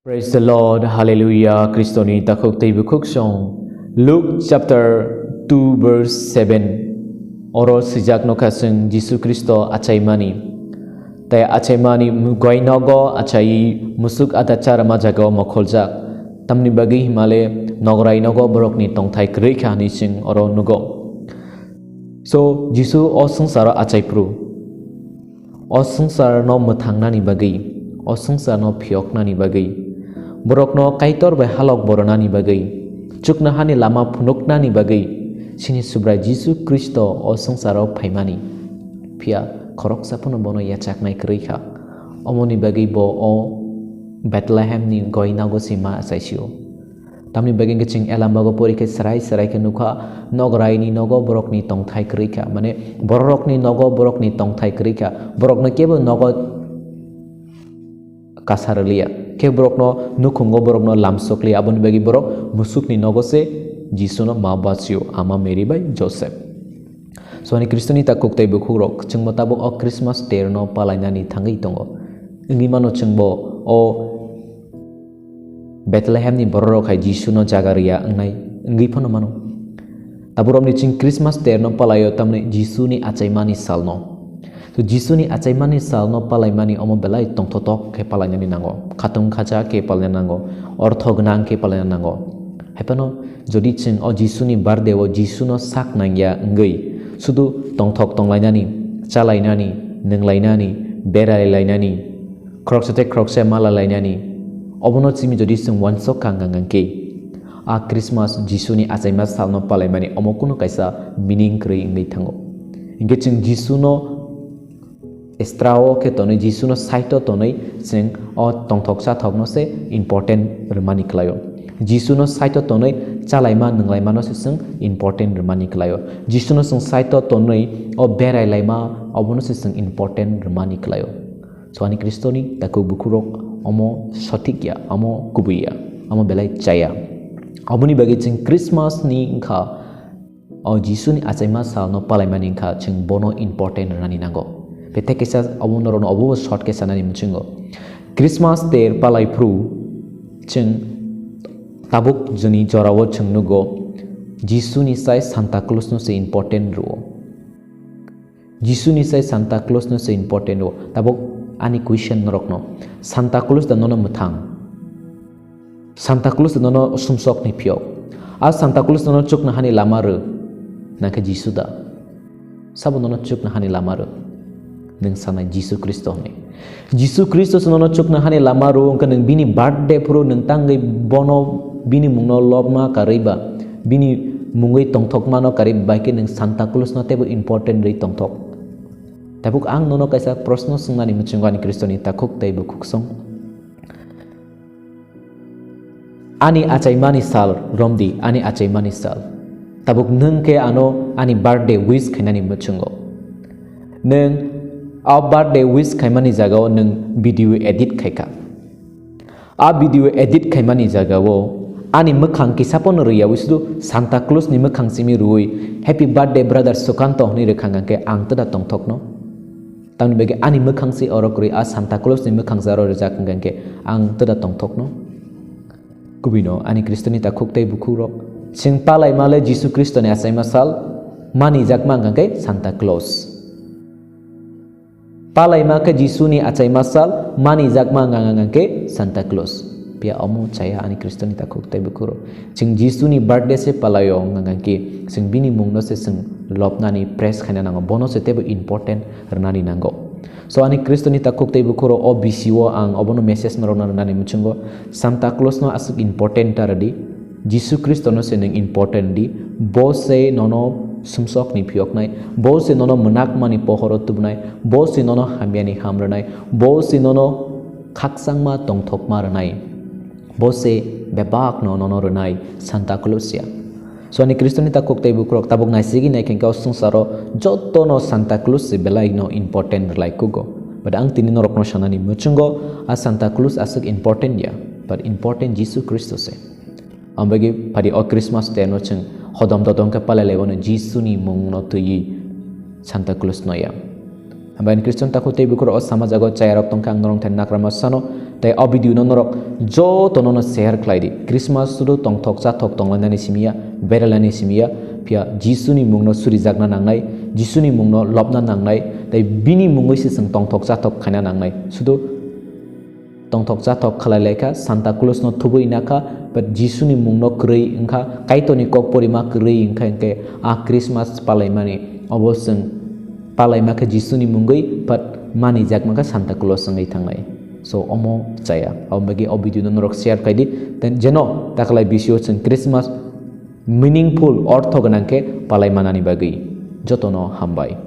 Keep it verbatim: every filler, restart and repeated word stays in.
Praise the Lord, Hallelujah, Kristoni takhuk tei bukhuk song. Luke chapter two verse seven. Oro swijak nokha chwng Jisu Kristo achaimani. Tai achaimani goi nogo achai musuk ada charma jagao mokholjak. Tamni bagwi himale nograi nogo borokni tongthai kwrwi kha hwnwi chwng oro nugo. So, Jisu o swngcharo achai phru. O swngcharno mwthangnani bagwi, o swngcharno phiyoknani bagwi, borokno Kaitor bai halok boronani bagwi, chuknohani lama phunuknani bagwi, chini Subrai Jisu Khristo o swngcharo phaimani. Phiya khoroksa phano bono yachaknai kwrwi kha. Omoni bagwi bo o Bethlehemni goi nogo se ma achaisio. Tamni bagwi hwnkhe chwng Elambago pori khe serai serai khe nukha, nograini nogo borokni tongthai kwrwi kha, mane bororokni nogo borokni tongthai kwrwi kha, borokno kebo nogo kasa rwliya, khe borokno nukhungo borokno lamsokliya, aboni bagwi borok musukni nogo se Jisuno ma bachio, Ama Mary bai Joseph. So, ani Kristoni takhuk tei bukhukrok, chwngbo tabuk o Christmas terno palainani thangwi tongo. Wngwi mano chwngbo o Bethlehemni bororok hai Jisuno jaga rwya wngnai wngwi phano mano. Taborokni chwng Christmas terno palaio, tamni Jisuni achaimani salno. To Jisuni achaimani salno palaimani omo belai tongthotok khe palainani nango, khatung khacha khe palainani nango, ortho gwnang khe palainani nango. Haiphano jodi chwng o Jisuni birthday o Jisuno sak nangya wngwi sudu tongthok tonglainani, chalainani, nwnglainani, berailainani, khoroksa tei khoroksa malalainani, obono chimi jodi chwng uansuk kha hwnka hwnkhe, a Christmas Jisuni achaima salno palaimani omo kunu kaisa meaning kwrwi wngwi thango. Hinkhe chwng Jisuno estrao khe tonwi, Jisuno side-o tonwi chwng o tongthok chathokno se important rwmani kwlaio. Jisuno side-o tonwi chalaima nwnglaimano se chwng important rwmani kwlaio. Jisuno chwng side-o tonwi o berailaima obono se chwng important rwmani kwlaio. So ani Kristoni takhuk bukhukrok omo sothik ya, omo kubui ya, omo belai chaya. Aboni bagwi chwng Christmas ni wngkha o Jisuni achaima salno palaimani wngkha chwng bono important rwnani nango. Bethe kisa obo norokno obo short khe sanani muchungo. Christmas ter palai phru chwng tabuk joni jorao chwng nugo Jisuni sai Santa Claus no se important rwo. Jisuni sai Santa Claus no se important rwo. Tabuk ani question norokno, Santa Claus da nono mwthang? Santa Claus da nono sumsok ni phiyok? A Santa Claus nono chuknohani lama rw? Nangkhe Jisu da? Sabo nono chuknohani lama rw? Nwng sanai Jisu Khristo hwnwi. Jisu Khristo se nono chuknohani lama rw, wngkha nwng bini birthday phuru nwng tangwi bono, bini mungno lobma karwi ba, bini mungwi tongthokmano karwi ba, bai khe nwng Santa Claus no teibo important rwi tongthok. Tabuk ang nono kaisa proshno swngnani muchungo ani Khristoni takhuk tei bukhuk song. Ani achaimani sal, romdi, ani achaimani sal. Tabuk nwng khe ano ani birthday wish khainani muchungo. Nwng a birthday wish khaimani jagao nwng video edit khaikha. A video edit khaimani jagao ani mwkhang kisa pono rwyawi sudu Santa Claus ni mwkhang simi rwui, "Happy birthday, brother Sukanto," hwnwi rwkha hwnkhe ang twda tongthokno. Tamni bagwi ani mwkhang se oro kwrwi, a Santa Claus ni mwkhang se oro rijak hwnkhe ang twda tongthokno. Kubui no ani Khristoni takhuk tei bukhukrok, chwng palai male Jisu Khristoni achaima sal manijak ma hwnkhe Santa Claus. Palai ma khe Jisuni achaima sal manijak ma hwnkhe Santa Claus. Phiya omo chaya ani Khristoni takhuk tei bukhukrok. Chwng Jisuni birthday se palaio hwnkhe chwng bini mungno se chwng lobnani, praise khaina nango, bono se teibo important rwnani nango. So ani Khristoni takhuk tei bukhukrok, o bisio ang obono message no rwna rwnani muchungo, Santa Claus no aswk important ta rwdi, Jisu Khristo no se nwng important di, bo se nono sumsok ni phiyoknai, bo se nono mwnakmani pohoro tubunai, bo se nono hamyani ham rwnai, bo se nono khakchangma tongthokma rwnai, bo se bebak no nono rwnai Santa Claus ya. So ani Khristoni takhuk tei bukhukrok, tabuk naisigwi naikhe o swngcharo jotono Santa Claus se belai no important rwlai kugo. But ang tini norokno sanani muchungo, a Santa Claus aswk important ya, but important Jisu Khristo se. Ang bagwi phadi o Christmas day no chwng hodom dodom khe palai lai, bono Jisuni mungno twiwi Santa Claus no ya. Hambai ani Khristoni takhuk tei bukhukrok, o sama jaga o chayarok tongkha, ang norok thani nakrama sano Tei o video no norok joto no share khlai di. Christmas sudu tongthok chathok tonglainani simi ya, berailani simi ya, phiya Jisuni mungno surijakna nangnai, Jisuni mungno lobna nangnai, tei bini mungwi se chwng tongthok chathok khaina nangnai. Sudu tongthok chathok khlai laikha, Santa Claus no thubui nakha, but Jisuni mungno kwrwi wngkha, Kaitorni kok porima kwrwi wngkha, hinkhe a Christmas palaimani obo chwng palaima khe Jisuni mungwi, but manijak mankha Santa Claus wngwi thangnai. So omo chaya. Aboni bagwi o video no norok share khlai di. Then jeno taklai bisio chwng Christmas meaningful, ortho gwnang khe palai manani bagwi. Jotono hambai.